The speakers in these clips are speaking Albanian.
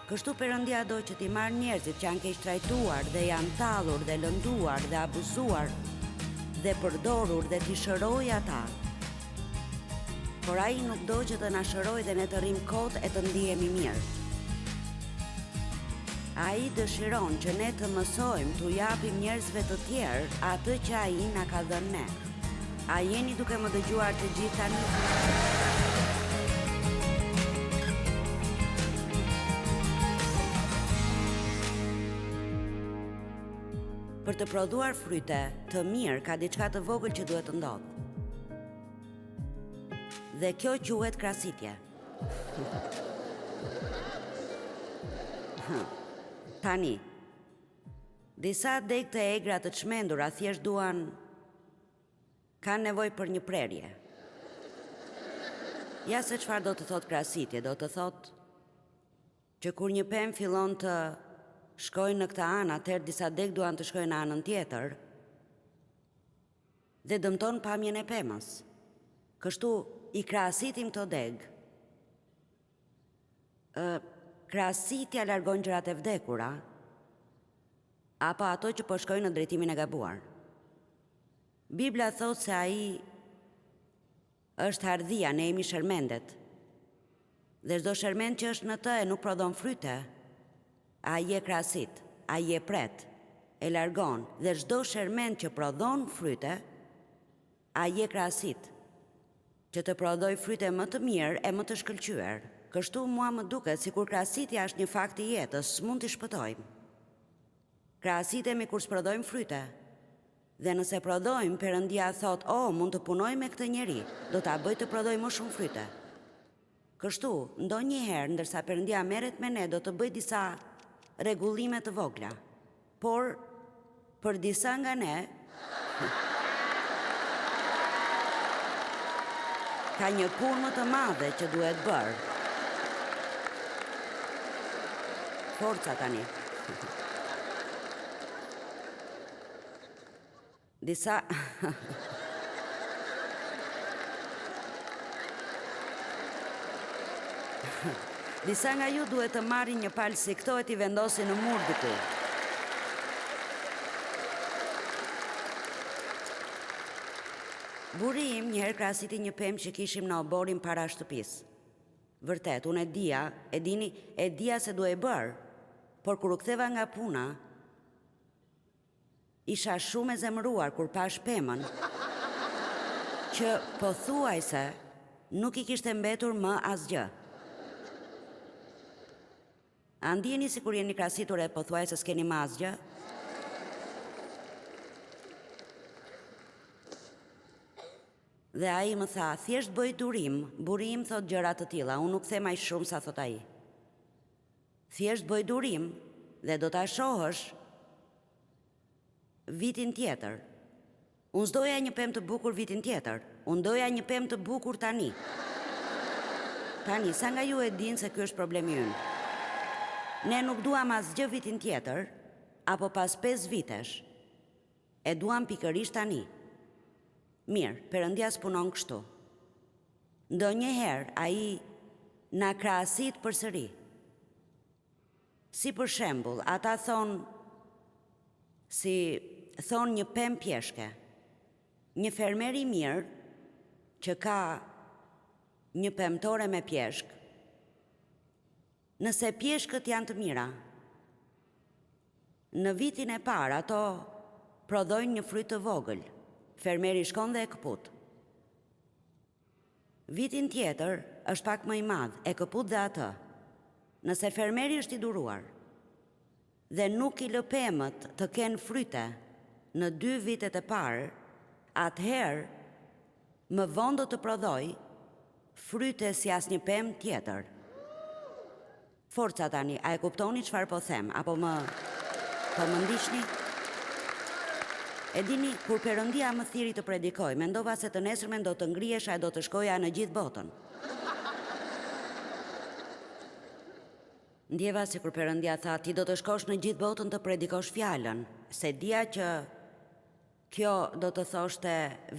Kështu Perëndia do që t'i marrë njerëzit që janë keqtrajtuar dhe janë tallur dhe lënduar dhe abuzuar dhe përdorur dhe t'i shërojë ata. Por ai nuk do që të na shërojë dhe ne të rrimë kot e të ndihemi mirë. Ai dëshiron që ne të mësojmë t'u japim njerëzve të tjerë atë që ai na ka dhënë ne. A jeni duke më dëgjuar të gjithë tani? Për të prodhuar fryte të mirë ka diçka të vogël që duhet të ndodhë. Dhe kjo quhet krasitje. Tani, disa degë të egra të çmendura thjesht duan kanë nevojë për një prerje. Ja se çfarë do të thotë krasitje, do të thotë që kur një pemë fillon të shkojë në këtë anë, atëherë disa degë duan të shkojnë në anën tjetër dhe dëmton pamjen e pemës. Kështu i krasitim këto degë. Ë krasitja largon gjërat e vdekura apo ato që po shkojnë në drejtimin e gabuar. Bibla thotë se ai është hardhia, ne jemi shermendet. Dhe çdo shermend që është në të e nuk prodhon fryte, ai e krasit, ai e pret, e largon, dhe çdo shermend që prodhon fryte, ai e krasit, që të prodhojë fryte më të mirë e më të shkëlqyer. Kështu mua më duket sikur krasitja është një fakt i jetës, s'mund t'i shpëtojmë. Krasitemi kur s'prodhojmë fryte. Dhe nëse prodhojmë, Perëndia thotë, Oh, mund të punoj me këtë njeri, do ta bëj të prodhojë më shumë fryte. Kështu, ndonjëherë, ndërsa Perëndia merret me ne, do të bëjë disa rregullime të vogla. Por, për disa nga ne, ka një punë më të madhe që duhet bërë. Forca tani. Disa Disa nga ju duhet të marrin një palë si këto e t'i vendosin në mur diku. Burri im njëherë krasiti një pemë që kishim në oborrin para shtëpisë. Vërtet, unë e dija, e dini, e dija se duhej bërë, por kur u ktheva nga puna, Isha shumë e zemëruar kur pashë pemën, që pothuajse nuk i kishte mbetur më asgjë. A ndiheni sikur jeni krasitur e pothuajse s'keni më asgjë? Dhe ai më tha, thjesht bëj durim, burri im thotë gjëra të tilla, unë nuk them aq shumë sa thotë ai. Thjesht bëj durim dhe do ta shohësh vitin tjetër. Unë s'doja një pemë të bukur vitin tjetër, unë doja një pemë të bukur tani. Tani, sa nga ju e dinë se ky është problemi ynë? Ne nuk duam asgjë vitin tjetër, apo pas 5 vitesh. E duam pikërisht tani. Mirë, Perëndia s'punon kështu. Ndonjëherë ai na krasit përsëri. Si për shembull, ata thonë si thonë një pemë pjeshke. Një fermer i mirë që ka një pemtore me pjeshkë, nëse pjeshkët janë të mira, në vitin e parë ato prodhojnë një fryt të vogël. Fermeri shkon dhe e këput. Vitin tjetër është pak më i madh, e këput dhe atë. Nëse fermeri është i duruar dhe nuk i lë pemët të kenë fryte në dy vitet e parë, atëherë më vonë do të prodhojë fryte si asnjë pemë tjetër. Forca tani, a e kuptoni çfarë po them, apo më po më ndiqni? E dini, kur Perëndia më thirri të predikoj, mendova se të nesërmen do të ngrihesha e do të shkoja në gjithë botën. Ndjeva sikur Perëndia tha, ti do të shkosh në gjithë botën të predikosh fjalën, s'e dija që kjo do të thoshte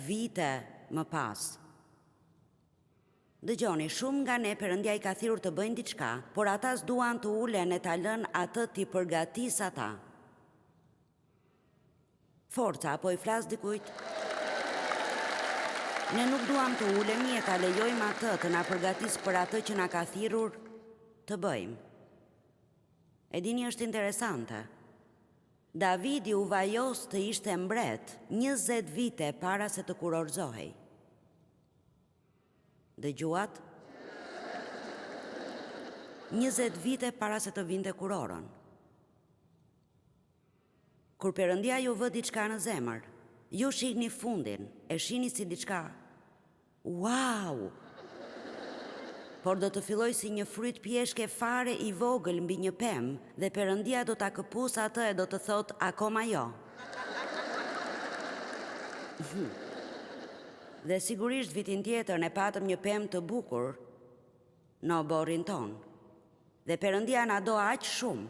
vite më pas. Dëgjoni, shumë nga ne Perëndia i ka thirrur të bëjnë diçka, por ata s'duan të ulen e ta lënë atë t'i përgatisë ata. Forca, a po i flas dikujt? Ne nuk duam të ulemi e ta lejojmë atë të na përgatisë për atë që na ka thirrur të bëjmë. E dini është interesante. Davidi u vajos të ishte mbret 20 vite para se të kurorëzohej. Dëgjuat? 20 vite para se të vinte kurorën. Kur Perëndia ju vë diçka në zemër, ju shihni fundin, e shihni si diçka Uau! Por do të fillojë si një fryt pjeshke fare i vogël mbi një pemë dhe Perëndia do ta këpusë atë e do të thotë akoma jo. Dhe sigurisht vitin tjetër ne patëm një pemë të bukur në oborrin tonë. Dhe Perëndia na do aq shumë.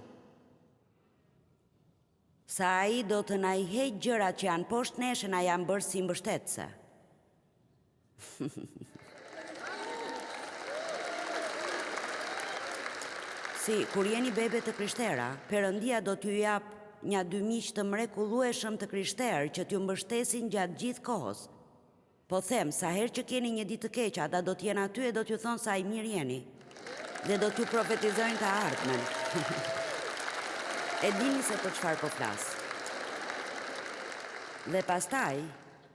Sa ai do të na i heqë gjërat që janë poshtë nesh e na janë bërë si mbështetëse. Si, kur jeni bebe të krishtera, Perëndia do t'ju japë nja dy miq të mrekullueshëm të krishterë që t'ju mbështesin gjatë gjithë kohës. Po them, sa herë që keni një ditë të keqe, ata do të jenë aty e do t'ju thonë sa i mirë jeni. Dhe do t'ju profetizojnë të ardhmen. E dini se për çfarë po flas. Dhe pastaj,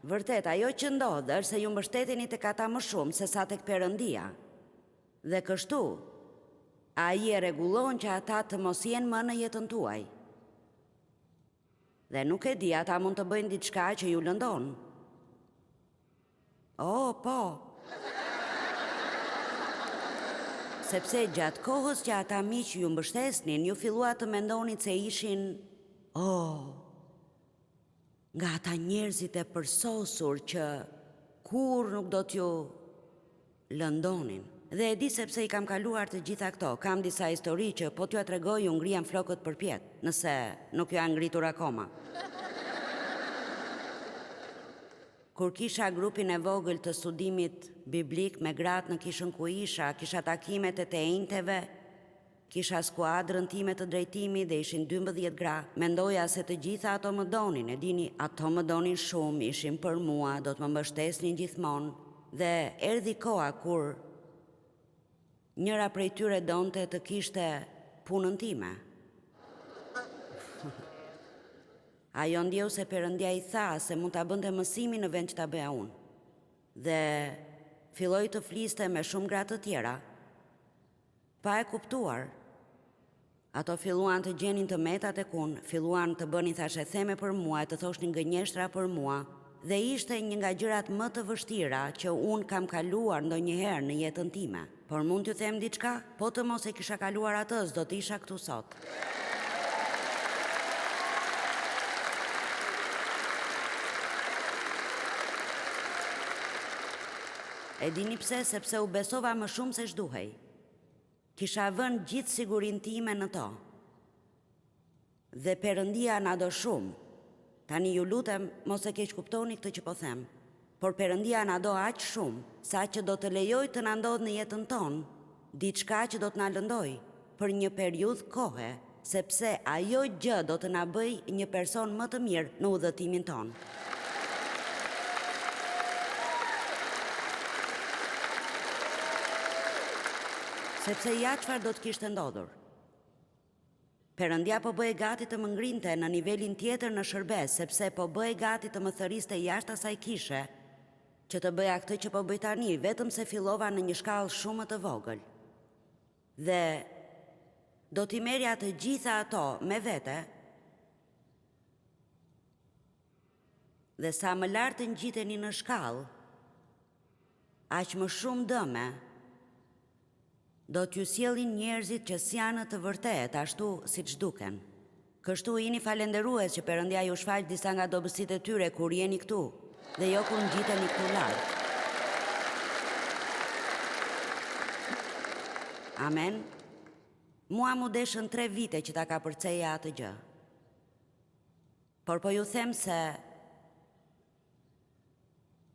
vërtet, ajo që ndodh është se ju mbështeteni tek ata më shumë sesa tek Perëndia. Dhe kështu, Ai e rregullon që ata të mos jenë më në jetën tuaj. Dhe nuk e di, ata mund të bëjnë diçka që ju lëndon. Oh, po. Sepse gjatë kohës që ata miq ju mbështesnin, ju filluat të mendonit se ishin, oh, nga ata njerëzit e përsosur që kurrë nuk do t'ju lëndonin. Dhe e di sepse i kam kaluar të gjitha këto, kam disa histori që po t'jua tregoj ju ngrihen flokët përpjetë, nëse nuk ju janë ngritur akoma. Kur kisha grupin e vogël të studimit biblik me gratë në kishën ku isha, kisha takimet e të enjteve, Kisha skuadrën time të drejtimit dhe ishin 12 gra. Mendoja se të gjitha ato më donin, e dini, ato më donin shumë, ishin për mua, do të më mbështesnin gjithmonë. Dhe erdhi koha kur njëra prej tyre donte të kishte punën time. Ajo ndjeu se Perëndia i tha se mund ta bënte mësimin në vend që ta bëja unë. Dhe filloi të fliste me shumë gra të tjera. Pa e kuptuar. Ato filluan të gjenin të meta tek unë, filluan të bënin thashetheme për mua e të thoshnin gënjeshtra për mua dhe ishte një nga gjërat më të vështira që unë kam kaluar ndonjëherë në jetën time. Por mund t'ju them diçka? Po të mos e kisha kaluar atë, s'do të isha këtu sot. E dini pse? Sepse u besova më shumë se ç'duhej. Kisha vënë gjithë sigurinë time në to. Dhe Perëndia na do shumë. Tani ju lutem, mos e keqkuptoni këtë që po them. Por Perëndia na do aq shumë, saqë do të lejojë të na ndodhë në jetën tonë diçka që do të na lëndojë për një periudhë kohe, sepse ajo gjë do të na bëjë një person më të mirë në udhëtimin tonë. Sepse ja çfarë do të kishte ndodhur. Perëndia po bëhej gati të më ngrinte në nivelin tjetër në shërbesë, sepse po bëhej gati të më thërriste jashtë asaj kishe, që të bëja këtë që po bëj tani, vetëm se fillova në një shkallë shumë më të vogël. Dhe do t'i merrja të gjitha ato me vete, dhe sa më lart të ngjiteni në shkallë, aq më shumë dëme do t'ju sjellin njerëzit që s'janë në të vërtetë ashtu siç duken. Kështu jini falënderues që Perëndia ju shfaq disa nga dobësitë e tyre kur jeni këtu dhe jo kur ngjiteni këtu lart. Amen. Mua m'u deshën tre vite që ta kapërceja atë gjë. Por po ju them se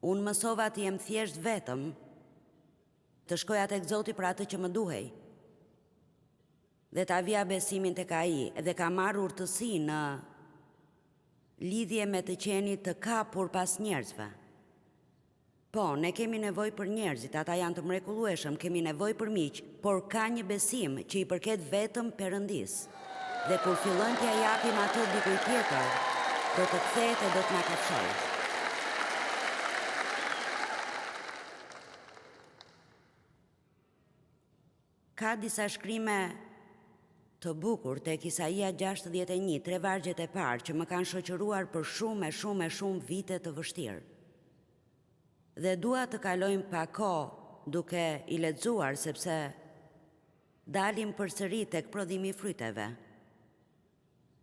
unë mësova të jem thjesht vetëm. Të shkoja tek Zoti për atë që më duhej. Dhe ta vija besimin tek Ai dhe kam marrë urtësi në lidhje me të qenit të kapur pas njerëzve. Po, ne kemi nevojë për njerëzit, ata janë të mrekullueshëm, kemi nevojë për miq, por ka një besim që i përket vetëm Perëndisë. Dhe kur fillojmë t'ia japim atë dikujt tjetër, do të kthehet e do të na kafshojë. Ka disa shkrime të bukur tek Isaia 61, tre vargjet e parë që më kanë shoqëruar për shumë e shumë e shumë vite të vështirë. Dhe dua të kalojmë pak kohë duke i lexuar sepse dalim përsëri tek prodhimi i fryteve.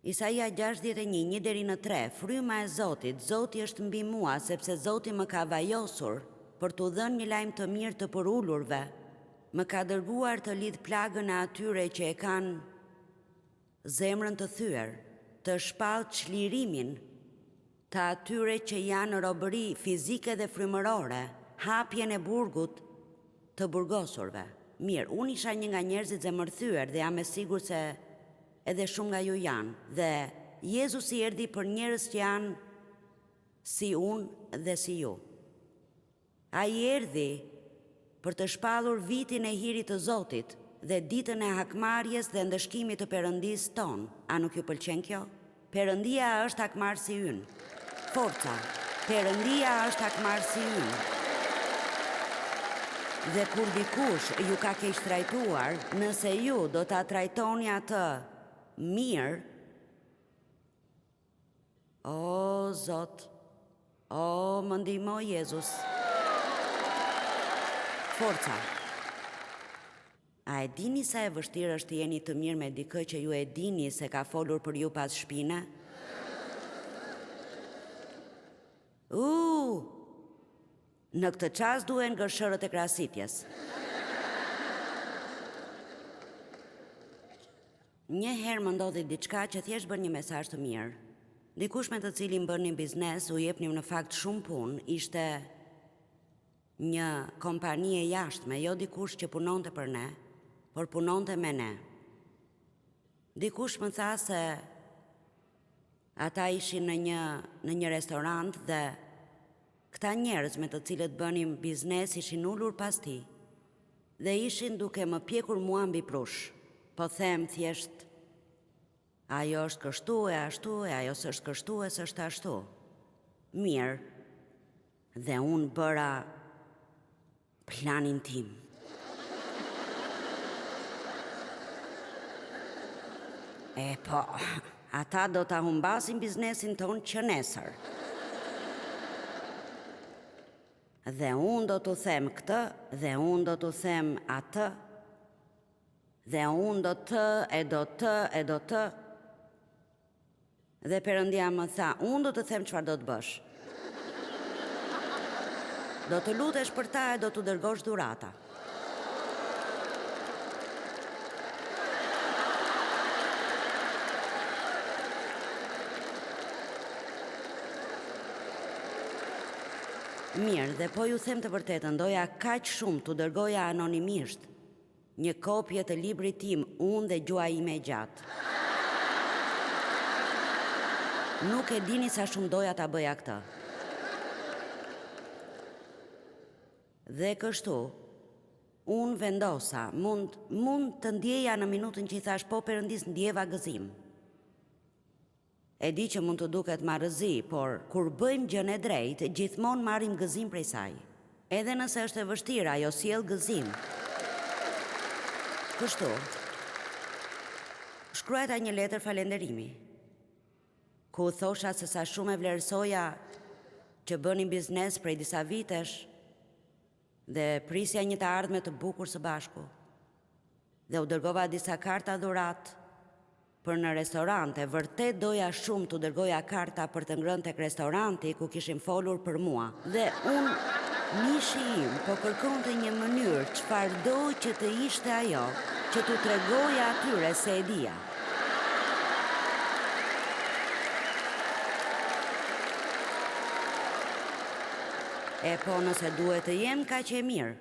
Isaia 61, një deri në tre, Fryma e Zotit, Zoti është mbi mua, sepse Zoti më ka vajosur për t'u dhënë një lajm të mirë të përulurve, më ka dërguar të lidh plagën e atyre që e kanë zemrën të thyer, të shpall çlirimin të atyre që janë në robëri fizike dhe frymërore, hapjen e burgut të burgosurve. Mirë, unë isha një nga njerëzit zemërthyer dhe jam e sigurt se edhe shumë nga ju janë. Dhe Jezusi erdhi për njerëz që janë si unë dhe si ju. Ai erdhi për të shpallur vitin e hirit të Zotit dhe ditën e hakmarrjes dhe ndëshkimit të Perëndisë tonë. A nuk ju pëlqen kjo? Perëndia është hakmarrësi ynë. Forca! Perëndia është hakmarrësi ynë. Dhe kur dikush ju ka keqtrajtuar, nëse ju do ta trajtoni atë mirë, O Zot, o më ndihmo Jezus. Forca. A e dini sa e vështirë është të jeni të mirë me dikë që ju e dini se ka folur për ju pas shpine? Uu! Në këtë çast duhen gërshërët e krasitjes. Një herë më ndodhi diçka që thjesht bën një mesazh të mirë. Dikush me të cilin bënim biznes, u jepnim në fakt shumë punë, ishte një kompani e jashtme, jo dikush që punonte për ne, por punonte me ne. Dikush më tha se ata ishin në një në një restorant dhe këta njerëz me të cilët bënim biznes ishin ulur pas tij dhe ishin duke më pjekur mua mbi prush. Po them thjesht ajo është kështu e ashtu e ajo s'është kështu e s'është ashtu. Mirë. Dhe unë bëra planin tim. E po, ata do ta humbasin biznesin tonë që nesër. Dhe unë do t'u them këtë, dhe unë do t'u them atë, dhe unë do të, e do të, e do të. Dhe Perëndia më tha, unë do të them çfarë do të bësh. Do të lutesh për ta e do t'u dërgosh dhurata. Mirë, dhe po ju them të vërtetën, doja kaq shumë t'u dërgoja anonimisht një kopje të librit tim Unë dhe gjuha ime e gjatë. Nuk e dini sa shumë doja ta bëja këtë. Dhe kështu, unë vendosa, mund, mund të ndjeja në minutën që i thashë po Perëndisë ndjeva gëzim. E di që mund të duket marrëzi, por kur bëjmë gjënë e drejtë, gjithmonë marrim gëzim prej saj. Edhe nëse është e vështirë, ajo sjell gëzim. Kështu, shkruajta një letër falenderimi, ku thosha se sa shumë e vlerësoja që bënim biznes prej disa vitesh dhe prisja një të ardhme të bukur së bashku. Dhe u dërgova disa karta dhuratë për në restorante, vërtet doja shumë t'u dërgoja karta për të ngrënë tek restoranti ku kishin folur për mua. Dhe unë, mishi im po kërkonte një mënyrë, çfarëdo që të ishte ajo, që t'u tregoja atyre se e dija. E po nëse duhet të jem kaq e mirë.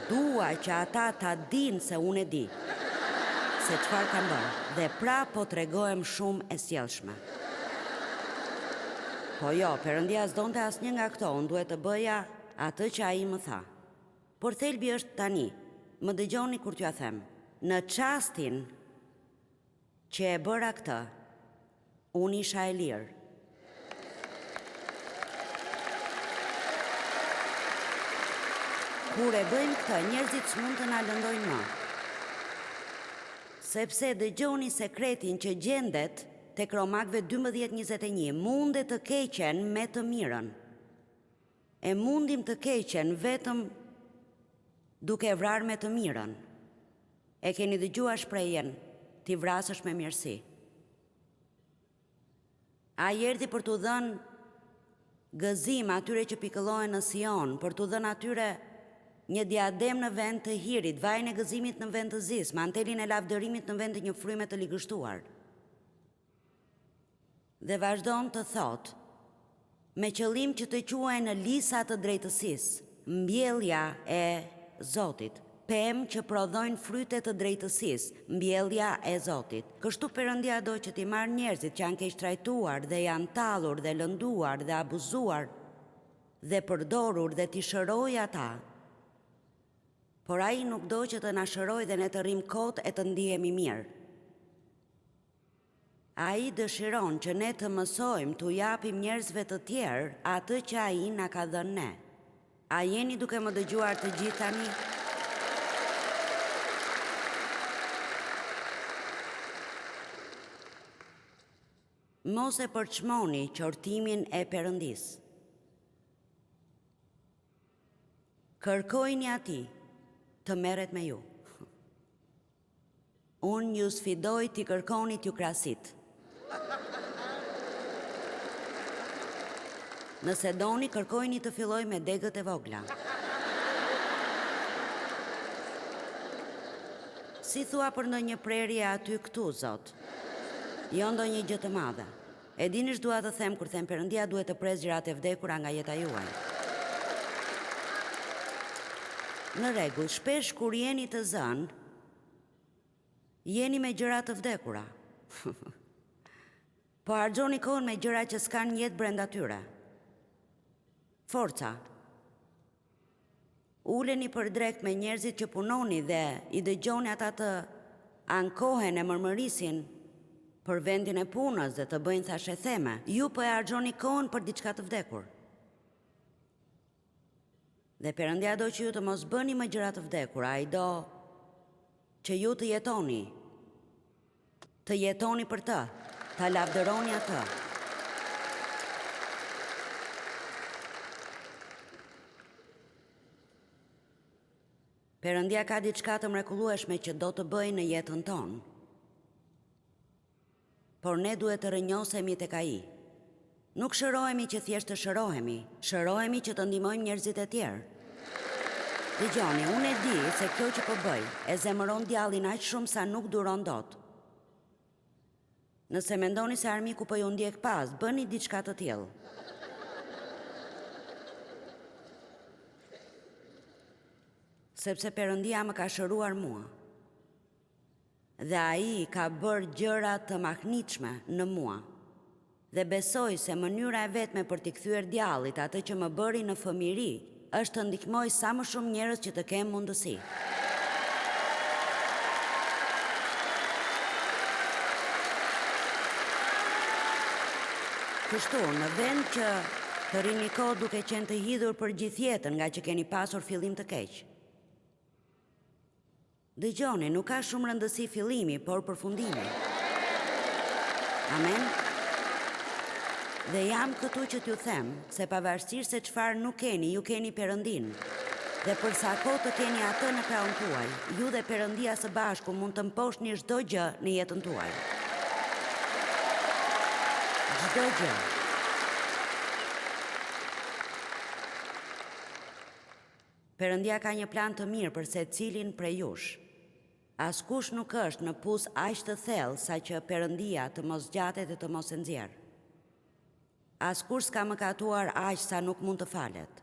Dua që ata ta dinë se unë e di se çfarë kam bërë dhe prapë po tregohem shumë e sjellshme. Po jo, Perëndia s'donte asnjë nga këto, unë duhet të bëja atë që ai më tha. Por thelbi është tani, më dëgjoni kur t'jua them, në çastin që e bëra këtë, unë isha e lirë. Kur e bëjmë këtë, njerëzit s'mund të na lëndojnë më. Sepse dëgjoni sekretin që gjendet tek Romakëve 12 21, munde të keqen me të mirën. E mundim të keqen vetëm duke e vrarë me të mirën. E keni dëgjuar shprehjen, t'i vrasësh me mirësi. Ai erdhi për t'u dhënë gëzim atyre që pikëllohen në Sion, për t'u dhënë atyre një diadem në vend të hirit, vajin e gëzimit në vend të zisë, mantelin e lavdërimit në vend të një fryme të ligështuar. Dhe vazhdon të thotë, Me qëllim që të quhen lisa të drejtësisë, mbjellja e Zotit, pemë që prodhojnë fryte të drejtësisë, mbjellja e Zotit. Kështu Perëndia do që t'i marrë njerëzit që janë keqtrajtuar dhe janë tallur dhe lënduar dhe abuzuar dhe përdorur dhe t'i shërojë ata. Por Ai nuk do që të na shërojë dhe ne të rrimë kot e të ndihemi mirë. Ai dëshiron që ne të mësojmë t'u japim njerëzve të tjerë atë që Ai na ka dhënë ne. A jeni duke më dëgjuar të gjithë tani? Mos e përçmoni qortimin e Perëndisë. Kërkojini Atij të merret me ju. Unë ju sfidoj t'i kërkoni t'ju krasitë. Nëse doni, kërkojini të fillojë me degët e vogla. Si thua për ndonjë prerje aty këtu, Zot? Jo ndonjë gjë të madhe. E dini ç'dua të them kur them Perëndia duhet të presë gjërat e vdekura nga jeta juaj. Në rregull, shpesh kur jeni të zënë, jeni me gjëra të vdekura. Po harxhoni kohën me gjëra që s'kanë jetë brenda tyre. Forca. Uleni për drekë me njerëzit që punoni dhe i dëgjoni ata të ankohen e mërmërisin për vendin e punës dhe të bëjnë thashetheme. Ju po e harxhoni kohën për diçka të vdekur. Dhe Perëndia do që ju të mos bëni më gjëra të vdekura, ai do që ju të jetoni. Të jetoni për të, ta lavdëroni atë. Perëndia ka diçka të mrekullueshme që do të bëjë në jetën tonë. Por ne duhet të rrënjosemi tek Ai. Nuk shërohemi që thjesht të shërohemi, shërohemi që të ndihmojmë njerëzit e tjerë. Dëgjoni, unë e di se kjo që po bëj e zemëron djallin aq shumë sa nuk duron dot. Nëse mendoni se armiku po ju ndjek pas, bëni diçka të tillë. Sepse Perëndia më ka shëruar mua. Dhe ai ka bërë gjëra të mahnitshme në mua. Dhe besoj se mënyra e vetme për t'i kthyer djallit atë që më bëri në fëmijëri është të ndihmoj sa më shumë njerëz që të kem mundësi. Kështu, në vend që të rrini kot duke qenë të hidhur për gjithë jetën ngaqë keni pasur fillim të keq. Dëgjoni, nuk ka shumë rëndësi fillimi, por përfundimi. Amen. Dhe jam këtu që t'ju them se pavarësisht se çfarë nuk keni, ju keni Perëndinë. Dhe për sa kohë të keni atë në krahun tuaj, ju dhe Perëndia së bashku mund të mposhtni çdo gjë në jetën tuaj. Çdo gjë. Perëndia ka një plan të mirë për secilin prej jush. Askush nuk është në pus aq të thellë sa që Perëndia të mos zgjatet e të mos e nxjerrë. Askush s'ka mëkatuar aq sa nuk mund të falet.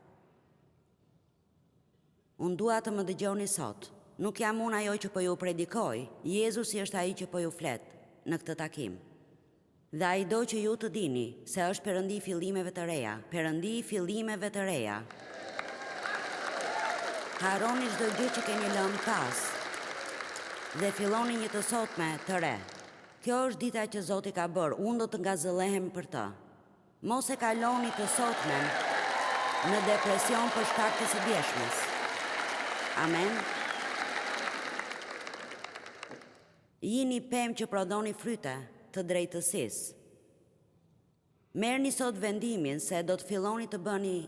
Unë dua të më dëgjoni sot. Nuk jam unë ajo që po ju predikoj, Jezusi është ai që po ju flet në këtë takim. Dhe ai do që ju të dini se është Perëndi i fillimeve të reja, Perëndi i fillimeve të reja. Harroni çdo gjë që keni lënë pas dhe filloni një të sotme të re. Kjo është dita që Zoti ka bërë, unë do të ngazëllehem për të. Mos e kaloni të sotmen në depresion për shkak të së djeshmes. Amen. Jini pemë që prodhoni fryte të drejtësisë. Merrni sot vendimin se do të filloni të bëni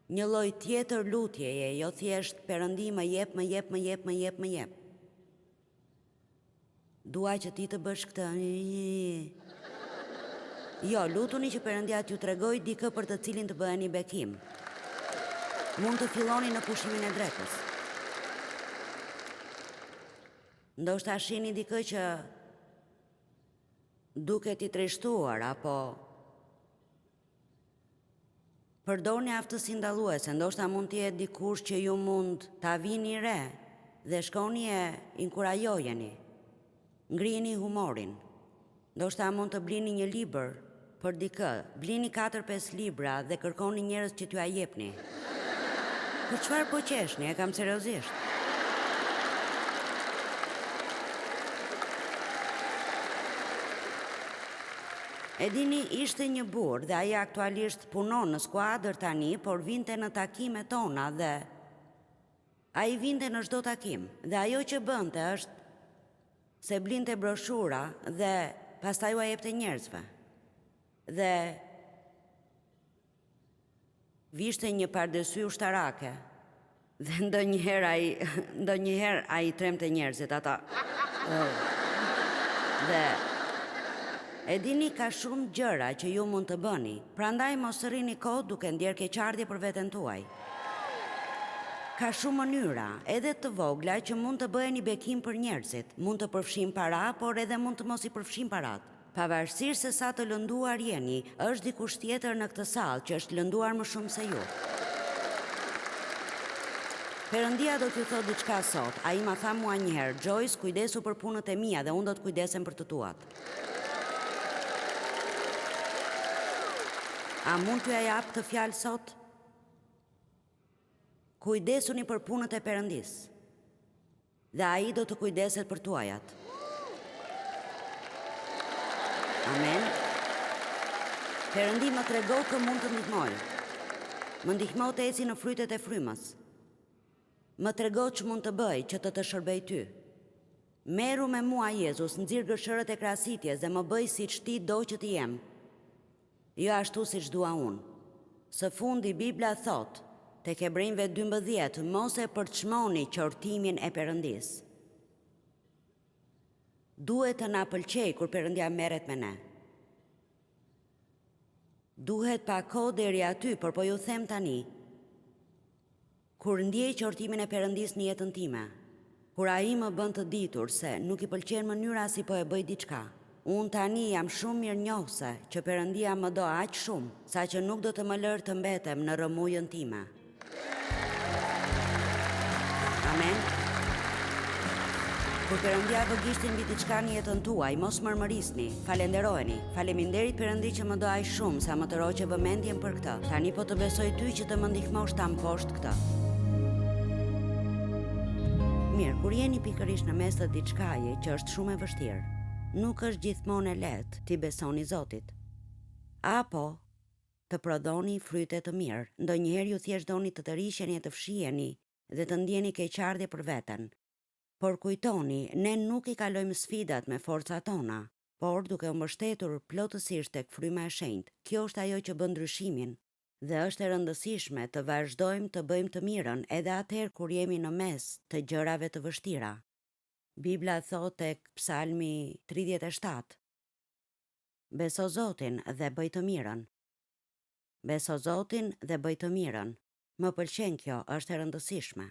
një lloj tjetër lutjeje, jo thjesht Perëndi më jep, më jep, më jep, më jep, më jep. Dua që ti të bësh këtë. Jo, lutuni që Perëndia t'ju tregojë dikë për të cilin të bëheni bekim. Mund të filloni në pushimin e drekës. Ndoshta shihni dikë që duket i trishtuar apo Përdorni aftësinë dalluese, ndoshta mund të jetë dikush që ju mund ta vini re dhe shkoni e inkurajojeni. Ngrijeni humorin. Ndoshta mund të blini një libër për dikë, blini katër-pesë libra dhe kërkoni njerëz që t'jua jepni. Për çfarë po qeshni, e kam seriozisht. E dini, ishte një burrë dhe ai aktualisht punon në skuadër tani, por vinte në takimet tona dhe ai vinte në çdo takim dhe ajo që bënte është se blinte broshura dhe pastaj ua jepte njerëzve. Dhe Vishte një pardesy ushtarake dhe ndonjëherë ai ndonjëherë ai trembte njerëzit ata dhe e dini ka shumë gjëra që ju mund të bëni, prandaj mos rrini kot duke ndjerë keqardhje për veten tuaj. Ka shumë mënyra, edhe të vogla që mund të bëheni bekim për njerëzit, mund të përfshijnë para, por edhe mund të mos i përfshijnë paratë. Pavarësisht se sa të lënduar jeni, është dikush tjetër në këtë sallë që është lënduar më shumë se ju. Perëndia do t'ju thotë diçka sot. Ai ma tha mua një herë, Joyce, kujdesu për punët e mia dhe unë do të kujdesem për të tuat. A mund t'jua jap këtë fjalë sot? Kujdesuni për punët e Perëndisë. Dhe ai do të kujdeset për tuajat. Amen. Perëndi më trego kë mund të ndihmoj. Më ndihmo të eci në frytet e frymës. Më trego ç'mund të bëj që të të shërbej ty. Merru me mua Jezus, nxirr gërshërët e krasitjes dhe më bëj siç ti do që të jem. Jo ashtu siç dua unë. Së fundi Bibla thotë, tek Hebrenjve 12, mos e përçmoni qortimin e Perëndisë. Duhet të na pëlqejë kur Perëndia merret me ne. Duhet pak kohë deri aty, por po ju them tani, Kur ndjej qortimin e Perëndisë në jetën time, kur Ai më bën të ditur se nuk i pëlqen mënyra si po e bëj diçka, unë tani jam shumë mirënjohëse që Perëndia më do aq shumë, saqë nuk do të më lërë të mbetem në rrëmujën time. Amen. Kur Perëndia vë gishtin mbi diçka në jetën tuaj, mos mërmërisni, falenderojeni. Faleminderit Perëndi që më do aq shumë sa më tërhoqe vëmendjen për këtë. Tani po të besoj ty që të më ndihmosh ta mposht këtë. Mirë, kur jeni pikërisht në mes të diçkaje që është shumë e vështirë, nuk është gjithmonë e lehtë t'i besoni Zotit. Apo të prodhoni fryte të mirë. Ndonjëherë ju thjesht doni të tërhiqeni e të fshiheni dhe të ndjeni keqardhje për veten. Por kujtoni, ne nuk i kalojmë sfidat me forcat tona, por duke u mbështetur plotësisht tek Fryma e Shenjtë. Kjo është ajo që bën ndryshimin. Dhe është e rëndësishme të vazhdojmë të bëjmë të mirën edhe atëherë kur jemi në mes të gjërave të vështira. Bibla thotë tek Psalmi 37, Beso Zotin dhe bëj të mirën. Beso Zotin dhe bëj të mirën. Më pëlqen kjo, është e rëndësishme.